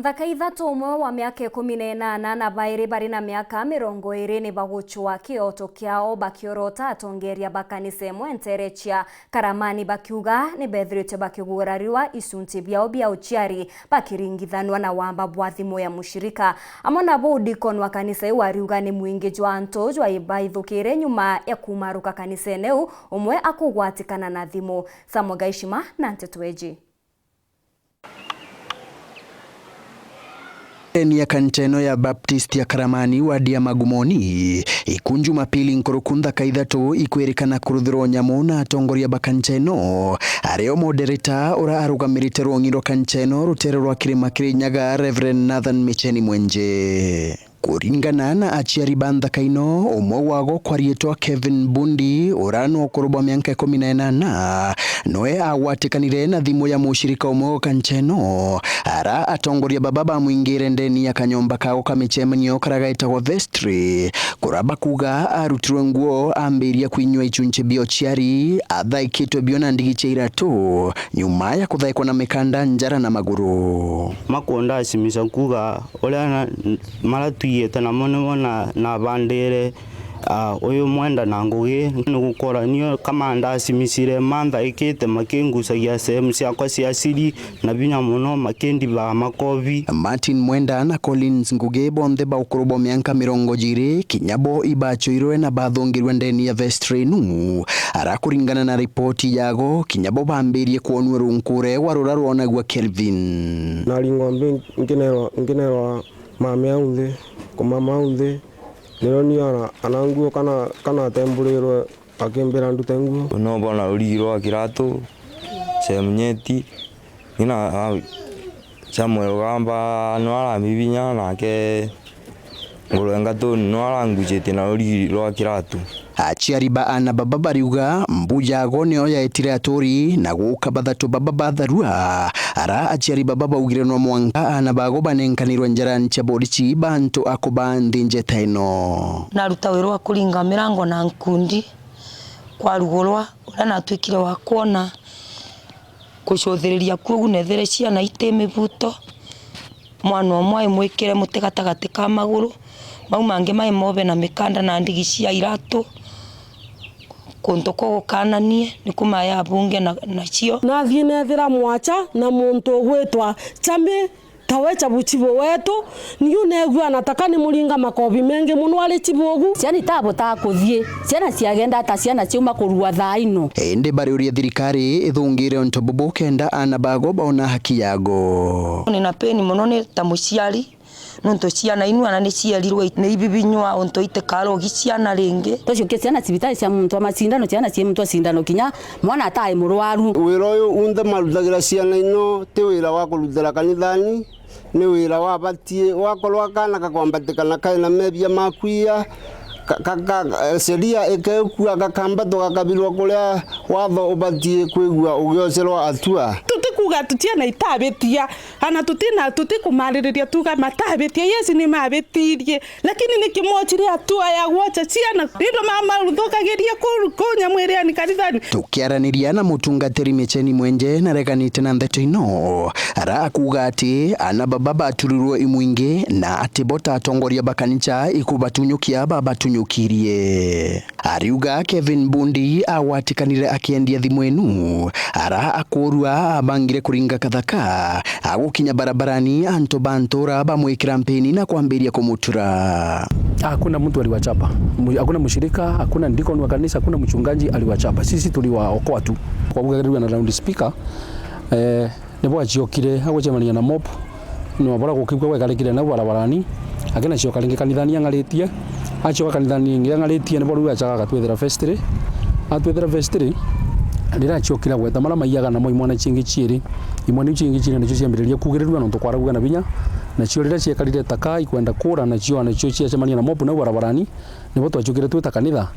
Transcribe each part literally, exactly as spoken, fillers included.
Nthaka ithatu, umwe wa miaka ikumi na inana na bairi bari na miaka mirongo iri, ni bagucwa kioto kiao bakiorota atongeria ba kanisa imwe nteere cia Karamani, bakiuga ni beethiritwe bakigurarirwa icunci biao bia uciari bakiringithanwa na wamba bwa thimu ya mushirika. Amwe nabo, dikoni wa kanisa iu ariuga ni mwingi jwa antu jwa ibaithukire nyuma ya kumaruka kanisene iu, umwe akugwatikana na thimu. Samuel Gaishima na nteto iji. Ndeni ya kanisa ino ya Baptist ya Karamani, wadi ya Magumoni, iku Jumapili nkuruku nthaka ithatu ikwirikana kuruthirwa nyamu na atongoria ba kanisa ino, ario moderator ura arugamirite rwong'i rwa kanisa ino rutere rwa Kirima Kirinyaga, Reverend Nathan Micheni Mwenje. Kuringana na aciari ba nthaka ino, umwe wago kwariitwa Kevin Bundi, ura ni ukuru bwa mianka ikumi na inana, noe agwatikanire na thimu ya mushirika umwe wa kanisa ino. Ara atongoria baba bamwingire ndeni ya kanyomba kago ka micemanio karia gaitagwa vestry, kura bakuga arutirwe nguo, ambiria kwinyua ichunchi bia uciari, athaikitwe bio na ndigi cia iratu, nyuma ya kuthaikwa na mikanda njara na maguru. Makundacimisa kuuga uria na, maria twigite namo nibo na, nabandire, ah, uyu mwenda na ngugi, nigukora nio kama ndacimisire, manthaikite makingucagia sehemu ciakwa cia siri na binya mono, makindibaa makobi. Martin Mwenda na Collins Ngugi, bonthe ba ukuru bwa mianka mirongo jiri, kinya bo ibachoirwe na bathungirwe ndeni ya vestry inu. Ara kuringana na ripoti yago, kinya bo bambirie kwonua runkure rwa rura rwonagua Kelvin. Naringwa mbi nkinerwa, nkinerwa mame au nthi, kumama au nthi, nirio nio ana, ana nguo kana, kana atemburirwe akimbira ndute nguo. No bona rurigi rwa kiratu, semunyeti, ngina, a, Samuel Rugamba no arambibinya, nake Ngurwe ngatuni no arangucitie na rurigi rwa kiratu. Aciari ba ana baba bariuga mbu yago nio yaetire aturi na guka bathatu baba batharua. Ara aciari baba baugire no mwanka ana bago banenkanirwe njarani cia borichi bantu a kubaa nthi njeta ino. Naruta wira wa kuringa mirango na nkundi kwarugurwa, uria natwikire wa kwona kucuthiriria kuogu nethere ciana iti mibuto. Mwana umwe aimwikire muti gatagati ka maguru, mau mangi maimobe na mikanda na ndigi cia iratu, kuntu kugukananie, niku maya abunge na, nacio. Nathii nethira mwacha na muntu ugwitwa Chami, tawe Chabu Chibu wetu, niu neegua na taka ni muringa makobi mengi mono ari Chibugu. Ciana itabotaa kuthii, ciana ciagenda ta ciana ciauma kurua thaa ino. Indi bariuria thirikari ithungire untu bubu kenda ana bago baona haki yago. Ni na pain mono ni ta muciari, nontu ciana inu ana ni cierirwe ni ibibinywa untu itikarogi ciana ringi. Twacokie ciana cibitari cia muntu wa macindano, ciana cie muntu wa cindano, kinya mwana atai murwaru. Wira uyu unthe marutagira ciana ino ti wira wa kurutira kanithani, ni wira wabatie. Wakorwa kaana gakwambatikana kaina mebia ma kwiya, ka, ka, ka, sheria ikekua, gakambatwa gakabirwa kuria watho ubatie kwigua ugiocerwa atua. Tutikuga ati ciana itabitia, ana tutina, tutikumaririria tuga matabitia. Yes, ni mabitirie, lakini niki mwochire atua ya gwocha ciana? Rindo mama ruthukagiria ku, ku nyamu iria ni kanithani. Tukiaraniria na mutungatiri Micheni Mwenje nareganite na ndeto ino, ara akuga ati ana baba baturirwe imwingi na ati bo ta atongoria ba kanisa ikubatunyukia babatunyukirie. Ariuga Kevin Bundi agwatikanire akiendia thimu inu, ara akurua abangire kuringa kathaka, agukinya barabarani antu ba ntura bamwikira mpini na kwambiria kumutura. Hakuna mtu aliwachapa. Mu-, hakuna mshirika, hakuna deacon wa kanisa, hakuna mchungaji aliwachapa. Sisi tuliwaokoa tu. Kwa kugarirwa na loudspeaker, eh, nibo aciokire, agwicemania na mob. No bora gukigua gwekarikire nau barabarani, akinacioka ringi kanithani ang'aritie, acioka kanithani ringi ang'aritie, nibo riu achaga agatwethera vestry. Atwethera vestry, riria aciokire agweta mara maiyaga namo imwana ciingi ciiri. Imwana iu ciingi ciiri nicio ciambiririe kugirirua nontu kwaraguga na binya, nacio riria ciekarire taka ikwenda kura, nacio, nacio ciacemania na mob nau barabarani, nibo twacukire twita kanitha,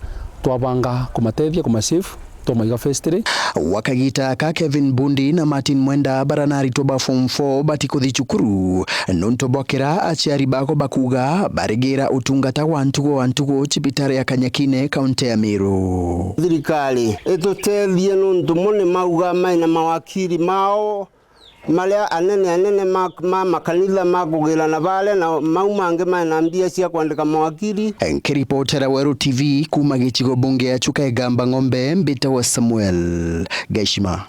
twabanga kumatethia, kumasave. Twamaiga vestry. Gwa kagita aka, Kevin Bundi na Martin Mwenda bara na aritwa ba form four batikuthi cukuru, nontu bwa kira aciari bago bakuga barigira utungata wa ntugo wa ntugo cibitari ya Kanyakine, kaunti ya Meru. Thirikari itutethie nontu mo ni mauga mai na mawakiri mao, Maria anene anene ma, ma makanitha makugirana baria na mau mangi mena mbia cia kwandika mawakili. Nkiripotera Weru T V kuuma gicigo bunge ya Chuka Igamba Ng'ombe, mbitawa Samuel Gaishima.